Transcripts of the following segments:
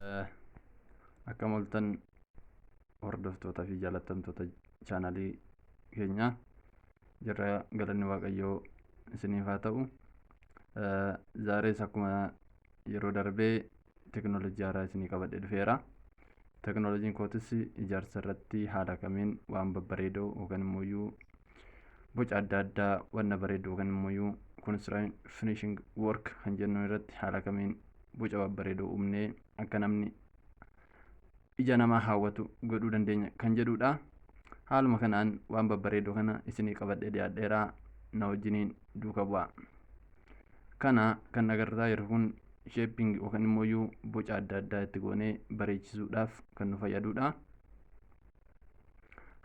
Akkam ooltan hordoftoota fi jaallatamtoota chaanalii keenyaa, jirra, galanni Waaqayyoo isiniif haa ta'u. Zaarees akkuma yeroo darbee teknoolojii haaraa isinii qabadhee dhufeera. Teknoolojiin kootis ijaarsa irratti haala kamiin waan babbareedoo yookaan immoo boca adda addaa wanna bareedu yookaan immoo construction finishing work kan jennu irratti haala kamiin boca babbareedoo uumnee akka namni ija namaa hawwatu godhuu dandeenya kan jedhudha. Haaluma kanaan waan babbareedoo kana isinii qabadhee dhiyaadheeraa, na wajjiniin duuka bu'aa. Kana kan agartaa jiru kun shaping yookaan immoo boca adda addaa itti goonee bareechisuudhaaf kan nu fayyadudha.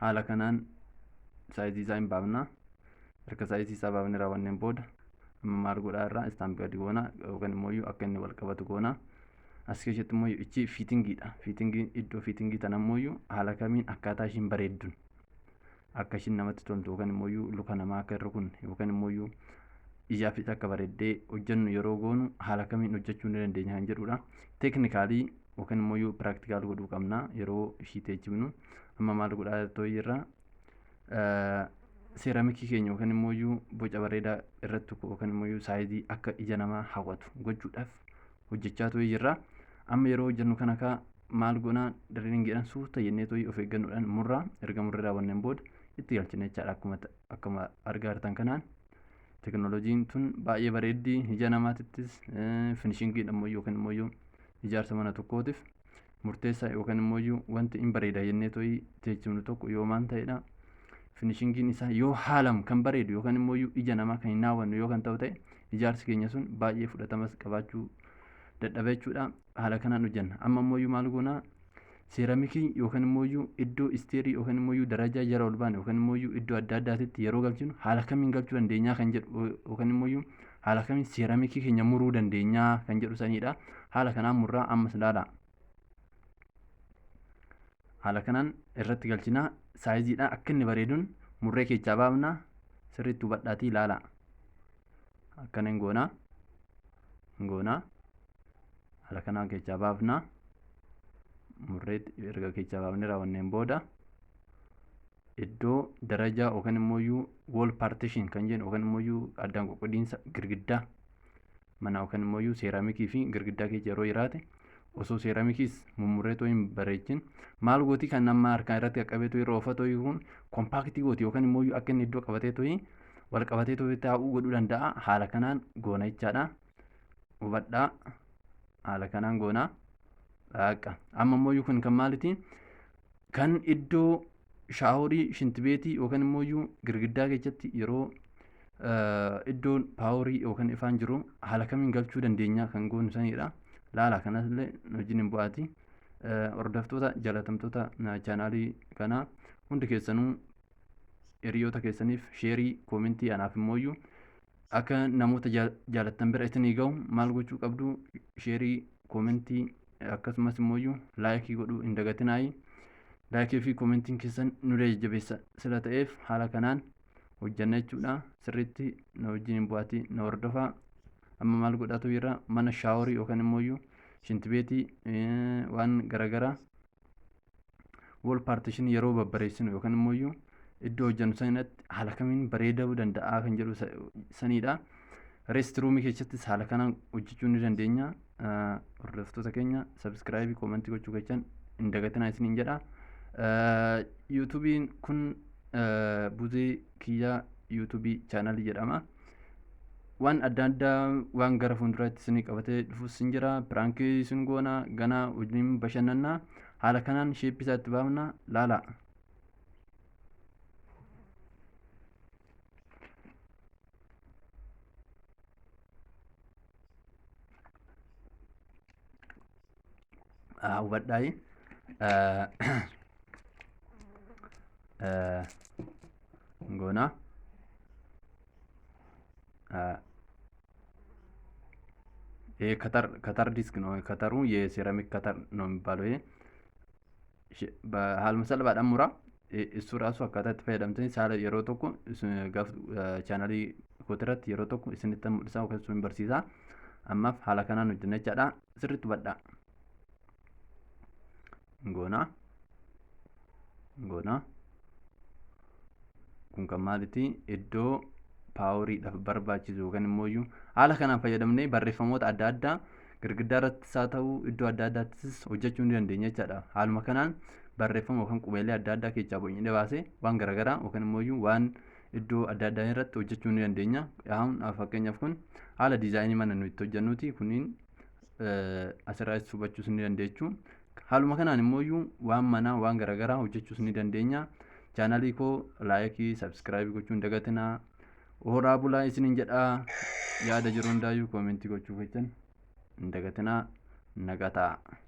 Haala kanaan saayizii isaa hin baafna. Erga saayizii isaa baafnee raawwanneen booda amma maal godhaa irraa istaamp gadi goona yookaan immoo akka inni wal qabatu goona. As keessatti immoo ichi fiitingiidha. Fiitingii iddoo fiitingii tana immoo haala kamiin akkaataa ishiin bareedduun akka ishiin namatti toltu yookaan immoo luka namaa akka hin rukunne yookaan immoo ijaafis akka bareeddee hojjennu yeroo goonu haala kamiin hojjechuu ni dandeenya kan jedhudha. Teeknikaalii yookaan immoo piraktikaal godhuu qabna yeroo ishii teechifnu. Amma maal godhaa jirra? Seeramikii keenya yookaan immoo boca bareedaa irratti yookaan immoo saayizii akka ija namaa hawwatu gochuudhaaf hojjechaa turee jirra. Amma yeroo hojjennu kana kaa maal goonaa, diriiringiidhaan suuta jennee to'ii of eeggannoodhaan murraa, erga murree raawwanneen booda itti galchina jechaadha. Akkuma argaa jirtan kanaan teknooloojiin tun baay'ee bareeddii, ija namaatittis finishingiidha immoo yookaan immoo ijaarsa mana tokkootiif murteessaa yookaan immoo wanti hin bareeda jennee to'ii teechifnu tokko yoo maan ta'edha. Finishingiin isaa yoo haalam kan bareedu yookaan immoo ija namaa kan hin hawwannu yoo kan ta'u ta'e, ijaarsi keenya sun baay'ee fudhatamas qabaachuu dadhaba jechuudha. Haala kanaan hojjenna. Amma immoo maal goonaa? Seeramikii yookaan immoo iddoo isteerii yookaan immoo darajaa jara ol baane yookaan immoo iddoo adda addaatitti yeroo galchinu haala kamiin galchuu dandeenyaa kan jedhu yookaan immoo haala kamiin seeramikii keenya muruu dandeenyaa kan jedhu sanidha. Haala kanaan murraa ammas ilaala. Haala kanaan irratti galchinaa, saayiziidhaan akka inni bareeduun murree keessaa baafna, sirriitti hubadhaatii ilaala. Akkana hin goonaa. Hin goonaa. Haala kanaan keessaa baafna. Murree erga keessaa baafnee raawwanneen booda iddoo darajaa yookaan immoo wall partition kan jennu yookaan immoo addaan qoqqoodiinsa girgiddaa mana yookaan immoo seeramikii fi girgiddaa keessa yeroo jiraate, osoo seeramikiis mummurree too hin bareechin maal gooti, kan nama harkaan irratti qaqqabee too irra ofa too kun kompaaktii gooti yookaan immoo akka inni iddoo qabatee too wal qabatee too taa'uu godhuu danda'a. Haala kanaan goona jechaadha. Hubadhaa, haala kanaan goona. Dhaaqa. Amma immoo kun kan maaliti? Kan iddoo shaaworii, shintibeetii yookaan immoo girgiddaa keessatti yeroo iddoon paaworii yookaan ifaan jiru haala kamiin galchuu dandeenya kan goonu sanidha. Laala, kanas illee hojiin hin bu'aati. Hordoftoota jaalatamtoota chaanaalii kanaa hundi keessanuu hiriyoota keessaniif sheerii, koomentii, anaaf immoo akka namoota jaalattan bira isinii gahu maal gochuu qabdu? Sheerii, koomentii, akkasumas immoo laayikii godhuu hin dagatinaayi. Laayikii fi koomentiin keessan nu jajjabeessa sila ta'eef haala kanaan hojjanna jechuudha. Sirriitti na wajjin hin bu'aatii na hordofaa. Amma maal godhatu jira? Mana shaaworii yookaan immoo shintibeetii waan garaagaraa wall partition yeroo babbareessinu yookaan immoo iddoo hojjennu sanatti haala kamiin bareeduu danda'a kan jedhu sanidha. Rest roomii keessattis haala kanaan hojjechuu ni dandeenya. Hordoftoota keenya, subscribe, koomentii gochuu keessan hin dagatinaa isiniin jedha. Yuutuubiin kun Buzee Kiyyaa Yuutuubii chaanalii jedhama. Waan adda addaa waan gara fuulduraatti isinii qabatee dhufus hin jira. Piraankii isin goona, ganaa wajjin bashannannaa. Haala kanaan sheeppii isaa itti baafna, laala. Hubadhaayi. Goona. ይሄ ከተር ከተር ዲስክ ነው። ከተሩ የሴራሚክ ከተር ነው የሚባለው። ይሄ haaluma salphaadhaan mura. Isu raasu akkaataa itti fayyadamtanii saala yeroo tokko gaaf chaanalii kootirratti yeroo tokko isinitti mul'isa yookaan isin barsiisa. Ammaaf haala kanaan hojjenna jechaadha. Sirriitti hubadhaa. Kun kan maaliiti? Iddoo poweriidhaaf barbaachisu yookaan immoo haala kanaan fayyadamnee barreeffamoota adda addaa girgiddaa irrattis haa ta'u, iddoo adda addaattis hojjechuu ni dandeenya jechaadha. Haaluma kanaan barreeffama yookaan qubeellee adda addaa keessaa bocnee baasee waan garaagaraa yookaan immoo waan iddoo adda addaa irratti hojjechuu ni dandeenya. Fakkeenyaaf, kun haala designii mana nuyi itti hojjennuti. Kunniin asirraa hubachuus ni dandeechu. Haaluma kanaan immoo waan manaa, waan garaagaraa hojjechuus ni dandeenya. Channelii koo like, subscribe gochuu hin dagatinaa. Horaa bulaa isiniin jedhaa. Yaada jiru hundaayyuu commentii gochuu keessan hin dagatinaa. Nagaa ta'a.